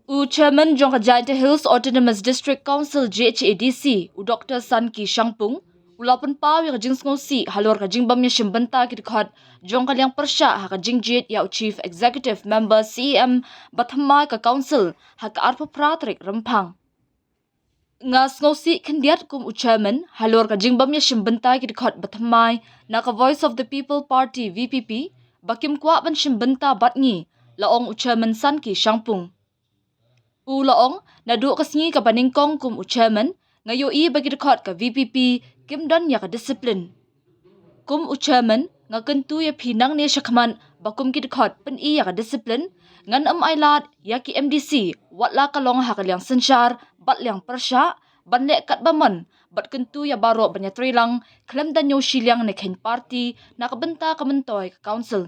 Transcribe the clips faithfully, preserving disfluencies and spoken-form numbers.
U Chairman jong ka Jaintia Hills Autonomous District Council, J H A D C, u Doctor Sanki Shangpung, u la pynpaw ïa ka jingsngewsih halor ka jingbym ïashim bynta ki dkhot jong ka liang pyrshah ha ka jingjied ïa u Chief Executive Member, C E M, ba thymmai ka Council ha ka arphew phra tarik Rymphang. Nga sngewsih khyndiat kum u Chairman halor ka jingbym ïashim bynta ki dkhot ba thymmai na ka Voice of the People Party, V P P, ba kim kwah ban shim bynta bad ngi, la ong u Chairman Sanki Shangpung. U la ong, naduh ka sngi kaba nyngkong kum u Chairman, nga ïohi ba ki dkhot ka V P P kim don ïa ka disiplin. Kum u Chairman, nga kyntu ïa phi nangne shakhmat ba kum ki dkhot pyni ïa ka disiplin, ngan ym ailad ïa ki M D C, wat la ka long ha ka liang synshar bad liang pyrshah, ban leh katba mon bad kyntu ïa baroh ban ïatreilang khlem da ñiew shiliang ne kheiñ party na ka bynta ka myntoi ka Council.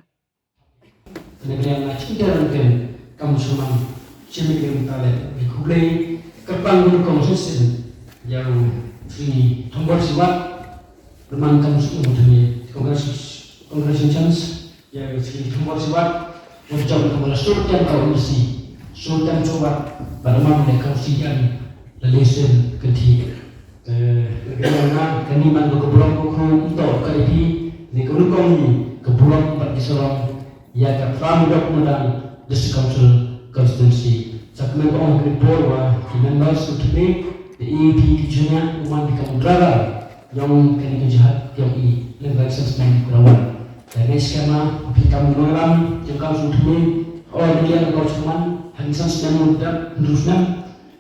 Nagriang na chingter ken kam sumang chimik ken tale di kublei kapang guru kong sisin yang Sri Thombor Siwat. Lemang kam sumang tani congratulations yang Sri Thombor Siwat. Wajam kam la sultan kau misi sultan Siwat. Pada mam ne kau siang la lesen kenti. Kani man ka burom ka khru nto ka ipi ni ka nukong ni ka burom pat ki sarong ïa ka tram dok mudang District Council Constituency. Sa kmen ong ka por wa ki members u tne the E A P ki junior u man di ka mudrara yong kani ka jihad yong i leng ka sens man kurawan. Ka ngai skema pi kam nonglam jong ka su tne o ni yang ka man han sens man mudrara.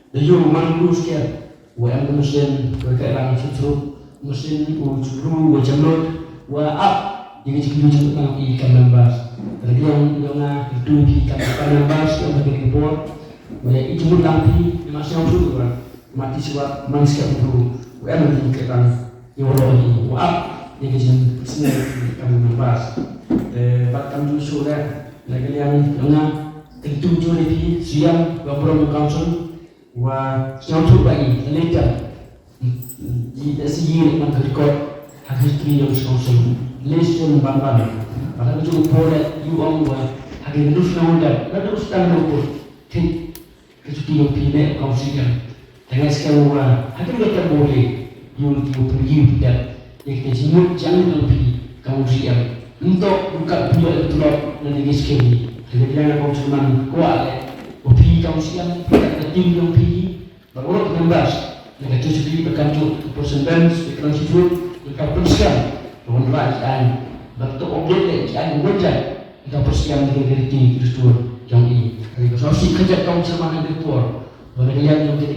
Da yu man ku skia wa em ka machine wa ka lang chutru machine u churu wa jamrut wa ap. Ïa ka jingkyntu jingkyntu i kam members. Lagi yang yang na itu di kam members yang bagi report wa ïa i jumut lang pi ni masih yang churu wa mati siwat man skia u churu wa em ka jingkyntu. Ïa wa lo ïa wa ap ïa ka jingkyntu kam members. Eh, bad kam ju shu leh lagi yang yang na kyntu ju ni pi siang wa burom council. Wa sngewthuh ba i later i da si i man ka record ha history yong sngewthuh. Listen ban ban. Ba ha ka jong por yu ong wa ha ka dus na wanda na dus tang na por. Thik ka chuti yong phi ne kong si yang. Tengah sekarang wa ha ka record bore yu yu pergi tidak. Ïa ka jingmut jang ka phi ka u C M. Ntok buka phi ïa tulop na ni skem ni. Hanya bilang ka u cuman kwah le. U phi ka u C M ka tim yong phi. Ba urut members na ka chuti ba kam ju person bands ka lang si ju ka pun siam. Wan ra i an. Ba to update le i an wajah. Ka pyrshah ïa ka riti Kristus jong i. Ka sngewsih ka jait kong syrman ha ka por. Ba la ka liang jong ki,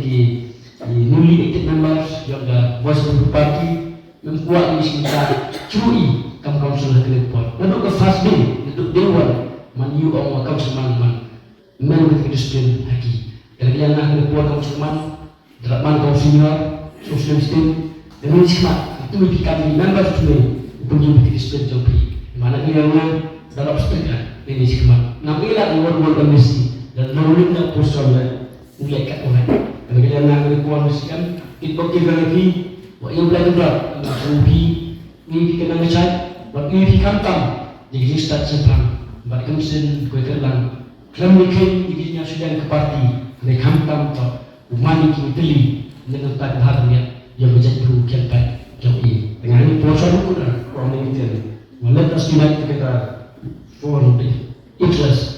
ki newly elected members jong ka Voice of the People Party, ngam kwah ngi sngewthuh i kam council ha ka por. Naduh ka first day, naduh day one, man ïu ong wa kam syrman man. Man with the discipline ha ki. Ka la ka liang ha ka por kam syrman, Dra man ka u senior social system. Da ni sikmat tu pi kam ni member tu ni. Pun ju pi dispen jong pi. Mana ni yang na da lop speaker ni ni sikmat. Nam ila ni wor wor M D C. Da no lim na person le. Ule kat ko hai. Kalau kita na ni kuan sikam. It bok kita lagi. Wa yang belai kedua. Na pi. Ni pi kena ngechat. Wa ni pi kam tam. Jadi kita start sempang. Bat kam sen kue kelang. Khlem ni khlem ni ki nya sudan ka parti ne khamtam to u mani ki tili ne nang ta ka har ne ïa ka jait bru kian pat jong i. Tengah ni por sa ruku da ko ni ten. Well, let us unite together for the interest